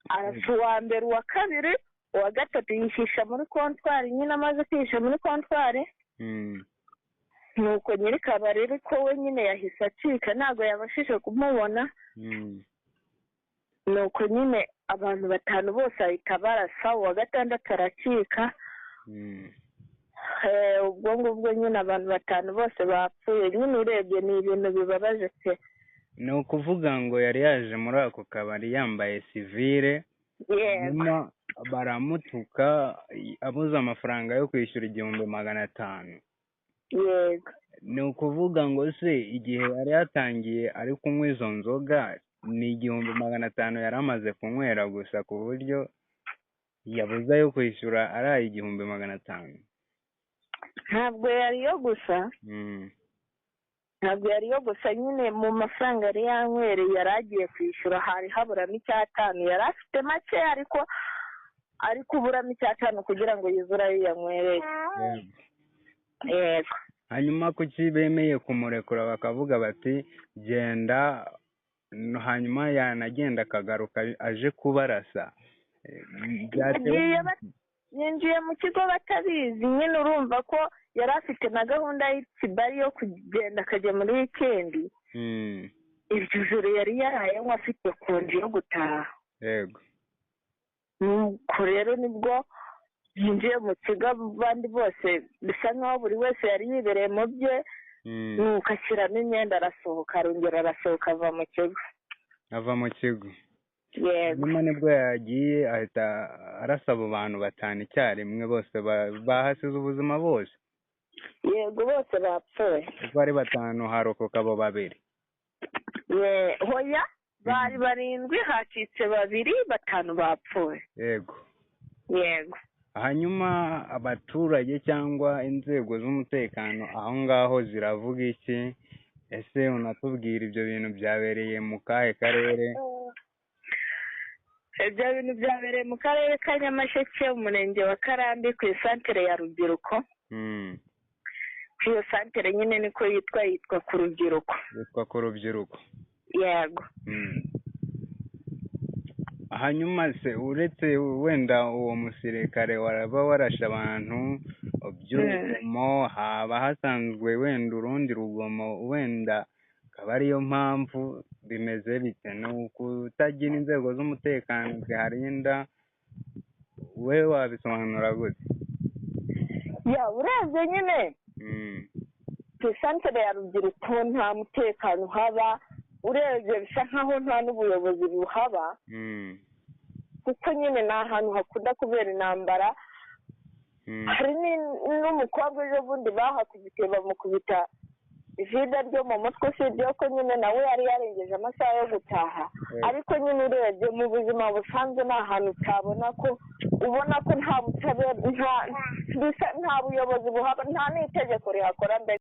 Arasa uwa mbere, uwa kabiri, uwa gatatu yihisha muri kontwari nyine. Amaze kwihisha muri kontwari, nuko nyiri kabari ariko we nyine yahise acika, ntabwo yabashije kumubona. Nuko nyine abantu batanu bose ahita barasa, uwa gatandatu aracika. Ubwo ngubwo nyine abantu batanu bose bapfuye nyine. Urebye ni ibintu bibabaje pe. Ni ukuvuga ngo yari yaje muri ako kabari yambaye sivire, Yego. Hanyuma baramutuka abuze amafaranga yo kwishyura 1500. Yego. Ni ukuvuga ngo se igihe yari yatangiye ari kunywa izo nzoga, ni 1500 yari amaze kunywera gusa, ku buryo yabuze ayo kwishyura araye 1500? Ntabwo yari yo gusa. Ntabwo yari yo gusa nyine. Mu mafaranga yari yanywereye, yari agiye kwishyura, hari haburamo icyatanu. Yari afite make, ariko ari kuburamo icyatanu kugira ngo yuzure ayo yanywereye. Yego. Hanyuma kuki bemeye kumurekura, bakavuga bati genda, hanyuma yanagenda akagaruka aje kubarasa? Byatewe Yagiye yinjiye mu kigo batabizi nyine. Urumva ko yari afite na gahunda y'ikibari yo kugenda akajya muri wikendi. Iryo joro yari yarayanywa, afite konji yo gutaha. Nuko rero nibwo yinjiye mu kigo, abandi bose bisa nkaho buri wese yari yibereye mu bye. Nuko ashyiramo imyenda arasohoka, arongera arasohoka ava mu kigo. Ava mu kigo. Yego. Nyuma nibwo yagiye ahita arasa abo bantu batanu icyarimwe, bose bahasize ubuzima bose? Yego, bose bapfuye. Uko ari batanu harokoka abo babiri? Hoya, bari barindwi, hacitse babiri, batanu bapfuye. Yego. Yego. Hanyuma abaturage cyangwa inzego z'umutekano aho ngaho ziravuga iki? Ese unatubwira ibyo bintu byabereye mu kahe karere? Ibyo bintu byabereye mu karere ka Nyamasheke, umurenge wa Karambi, ku isantere ya Rubyiruko. Ku iyo santere nyine niko yitwa, yitwa ku Rubyiruko. Yitwa ku Rubyiruko. Yego. Hanyuma se uretse wenda uwo musirikare waraba warashe abantu by'urugomo, haba hasanzwe wenda urundi rugomo, wenda akaba ariyo mpamvu bimeze bite? Ni ukutagira inzego z'umutekano ziharinda? We wabisobanura gute? Ya, urebye nyine ku isantere ya Rubyiruko nta mutekano uhaba. Urebye bisa nkaho nta n'ubuyobozi buhaba, kuko nyine ni ahantu hakunda kubera intambara. Hari n'umukobwa ejo bundi bahakubitiye, bamukubita ivida ryo mu mutwe, usibye ko nyine nawe yari yarengeje amasaha yo gutaha. Ariko nyine urebye mu buzima busanzwe ni ahantu utabona ko, ubona ko nta butabera, nta buyobozi buhaba, nta n'itegeko rihakora mbese.